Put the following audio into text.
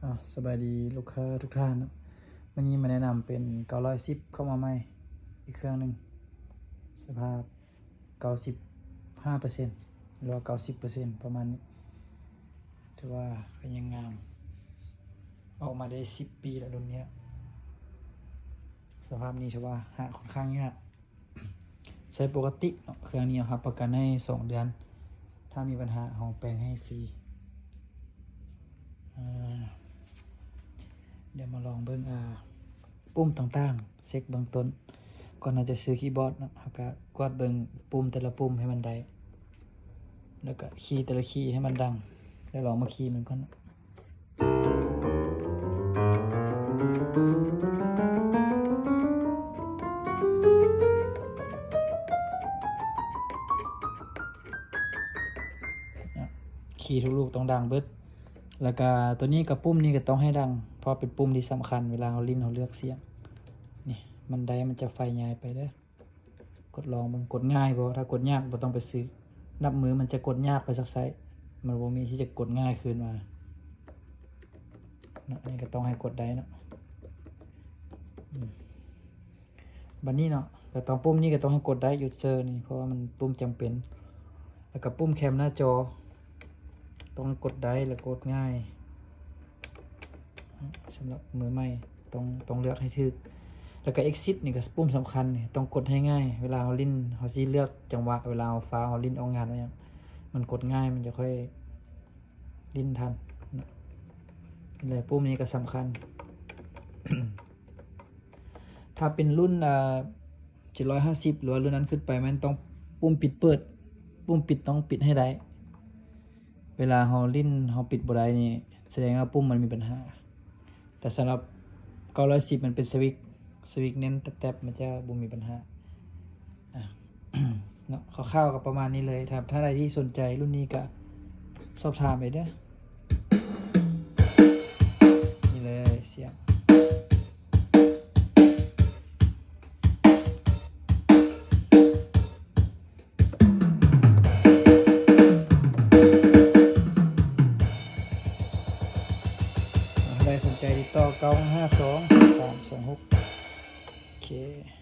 ເນາະ ສະບາຍດີລູກຄ້າທຸກທ່ານເນາະ. ມື້ນີ້ມາແນະນຳເປັນເກົ້າຮ້ອຍສິບເຂົ້າມາໃໝ່ອີກເຄື່ອງໜຶ່ງ ສະພາບເກົ້າສິບຫ້າເປີເຊັນ ຫຼືວ່າເກົ້າສິບເປີເຊັນປະມານນີ້. ຖືວ່າກໍຍັງງາມ ອອກມາໄດ້ສິບປີແລ້ວລຸ້ນນີ້. ສະພາບນີ້ຖືວ່າຫາຄ່ອນຂ້າງຍາກ ໃຊ້ປົກກະຕິເນາະ. ເຄື່ອງນີ້ເຮົາຮັບປະກັນໃຫ້ສອງເດືອນ ຖ້າມີບັນຫາເຮົາແປງໃຫ້ຟຣີ. ອາ ດຽວມາລອງເບິ່ງ ອາ ປຸ່ມຕ່າງໆ ເຊັກເບື້ອງຕົ້ນ. ກ່ອນເຮົາຈະຊື້ຄີບອດເນາະ ເຮົາກະກວດເບິ່ງປຸ່ມແຕ່ລະປຸ່ມໃຫ້ມັນໄດ້ ແລ້ວກະຄີແຕ່ລະຄີໃຫ້ມັນດັງ ແລ້ວລອງມາຄີມັນກ່ອນ. ຄີທຸກລູກຕ້ອງດັງເບິດ. ແລ້ວກະໂຕນີ້ກັບປຸ່ມນີ້ກໍຕ້ອງໃຫ້ດັງ ເພາະເປັນປຸ່ມທີ່ສຳຄັນເວລາເຮົາຫຼິ້ນ ເຮົາເລືອກສຽງ. ນີ້ ມັນໄດ້ ມັນຈະໄຟຍ້າຍໄປເດີ. ກົດລອງເບິ່ງ ກົດງ່າຍບໍ່? ຖ້າກົດຍາກບໍ່ຕ້ອງໄປຊື້ ນັບມື້ມັນຈະກົດຍາກໄປສັກໄຊ ມັນບໍ່ມີທີ່ຈະກົດງ່າຍຄືນມາເນາະ. ອັນນີ້ກໍຕ້ອງໃຫ້ກົດໄດ້ເນາະ. ອືມ ບັດນີ້ເນາະ ກໍຕ້ອງ ປຸ່ມນີ້ກໍຕ້ອງໃຫ້ກົດໄດ້ ຢູເຊີນີ້ ເພາະວ່າມັນປຸ່ມຈຳເປັນ. ແລ້ວກໍປຸ່ມແຄມໜ້າຈໍ ຕ້ອງກົດໄດ້ ແລ້ວກົດງ່າຍ. ສຳລັບມືໃໝ່ ຕ້ອງ ຕ້ອງເລືອກໃຫ້ຖືກ. ແລ້ວກໍເອັກຊິດນີ້ກໍປຸ່ມສຳຄັນນີ້ ຕ້ອງກົດໃຫ້ງ່າຍ ເວລາເຮົາຫຼິ້ນ ເຮົາຊິເລືອກຈັງຫວະ ເວລາເຮົາຟ້າວ ເຮົາຫຼິ້ນອອກງານວ່າຫຍັງ ມັນກົດງ່າຍ ມັນຈະຄ່ອຍຫຼິ້ນທັນເນາະ. ແລະ ປຸ່ມນີ້ກໍສຳຄັນ ຖ້າເປັນລຸ້ນ ອ່າ ເຈັດຮ້ອຍຫ້າສິບ ຫຼືວ່າລຸ້ນນັ້ນຂຶ້ນໄປ ແມ່ນຕ້ອງປຸ່ມປິດເປີດ ປຸ່ມປິດຕ້ອງປິດໃຫ້ໄດ້. ເວລາເຮົາຫຼິ້ນ ເຮົາປິດບໍ່ໄດ້ນີ້ ສະແດງວ່າປຸ່ມມັນມີບັນຫາ. ແຕ່ສຳລັບເກົ້າຮ້ອຍສິບ ມັນເປັນສະວິດ ສະວິດເນັ້ນແຕັບໆ ມັນຈະບໍ່ມີບັນຫາ. ອ່າ ເນາະ ຄ່າວໆ ກໍປະມານນີ້ເລີຍ. ຖ້າທ່ານໃດທີ່ສົນໃຈລຸ້ນນີ້ກໍສອບຖາມໄດ້ເດີ. ນີ້ເລີຍ ສຽງ ໃຜສົນໃຈຕິດຕໍ່ ເກົ້າຫ້າສອງ ສາມສອງຫົກ ໂອເຄ.